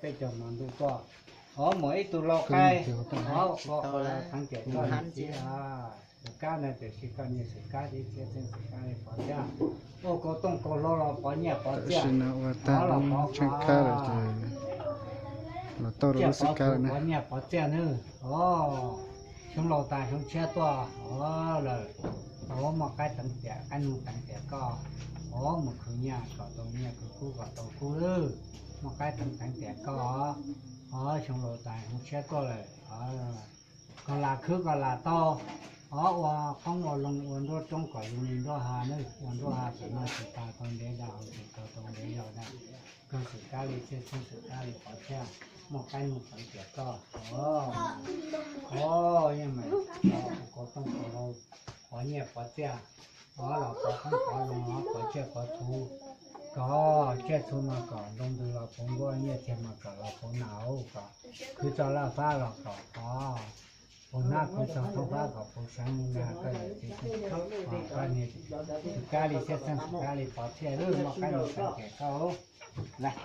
Peb caug hmo ntuj tuaj, o, muaj ib tug lau qaib, o, qhov qhov los theev tiam koj niam txiv, xwm kab na, tiam sis koj niam xwm kab ib txhiab txheej xwm kab li pov txiaj, ua kaus tooj kaus hlau los pov nyiaj pov txiaj, o, los pov tsheej kab lawm ces los tau rau lub xwm kab lawm na. Pov nyiaj pov txiaj nawb, o, xyoo laus tas xyoo tshiab tuaj, o, lawm, o, muaj qaib teev tiam, qaib nug teev tiam koj, o, mus khwv nyiaj kom tau nyiaj, khwv kub kom tau kub lawm, muaj qaib teev teev tiam koj, o, xyoo laus tas xyoo tshiab tuaj lawm, o, kom lam khwv kom lam tau, o, ua qoob ua loo ua nruab roob kom zoo li nruab hav nawb, ua nruab hav tsis noj tsis tau, tau ntev dag haus tsis tau, tau ntev yau dag, koj xwm kab li txhiaj txheej xwm kab li pov txiaj, muaj qaib nug teev tiam koj, o, o, yeej meem, o, ua kaus tooj kaus hlau, pov nyiaj pov txiaj, o, los pov qoob pov loo, pov tsiaj pov txhu, kom tsiaj txhu mas kom ntoo ntws los puv nkuaj, nyiaj txiag mas kom los puv nas, kom khwv txog laj fab los kom, o, puv hnab, khwv txog thoob fab kom puv seev na, koj niam txiv, o, koj niam, xwm kab li txhiaj txheej xwm kab li pov txiaj, muaj qaib nug teev tiam koj, o, lawm.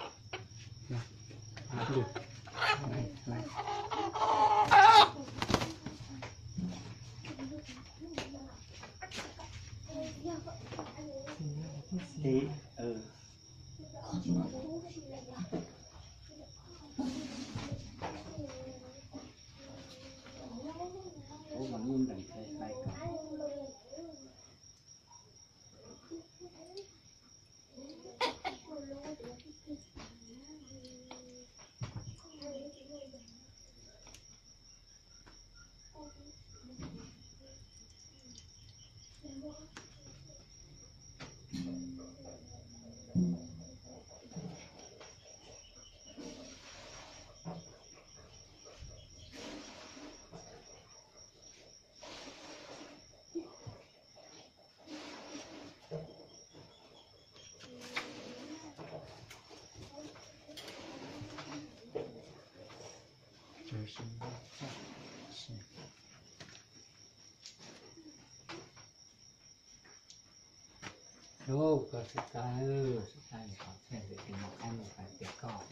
Koj xwm kab, xwm kab li pov txiaj, ntawm ces muaj qaib nug teev tiam koj,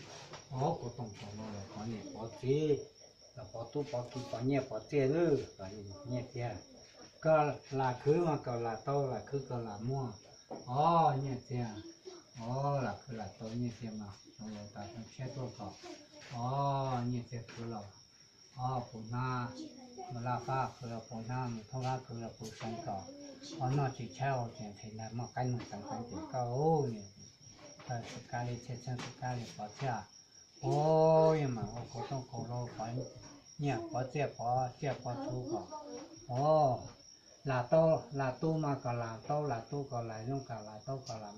o, kaus tooj kaus hlau los pov niam pov txiv, los pov tub pov ki pov nyiaj pov txiaj lawm, kom nyiaj txiag. Koj lam khwv mas kom lam tau, lam khwv kom lam muaj, o, nyiaj txiag, o, lam khwv lam tau nyiaj txiag mas xyoo laus tas xyoo tshiab tuaj kom, o, nyiaj txiag khwv los, o, puv hnab, mus laj fab khwv los puv hnab, mus thoob fab khwv los puv seev kom, o, noj tsis tshaib haus tsis nqhis ntag, muaj qaib nug teev teev tiam koj, o, niam, koj xwm kab li txhiaj txheej xwm kab li pov txiaj, o, yeej meem ua kaus tooj kaus hlau pov nyiaj pov txiaj pov tsiaj pov txhu kom, o, lam tau lam tu mas kom lam tau lam tu kom lam zoo kom lam tau kom lam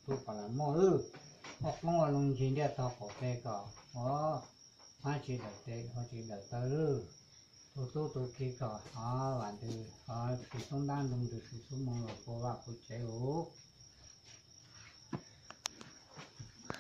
tu kom lam muaj lawm, ua qoob ua loo ncig ntiaj tog qaum tsev kom, o, hmab tsis dawm tes ua tsis dawm taw lawm, tu tub tu ki kom, o, vam ntws, o, tsis xub ntab ntoo ntws tsis xub moo los puv vaj puv tsev os.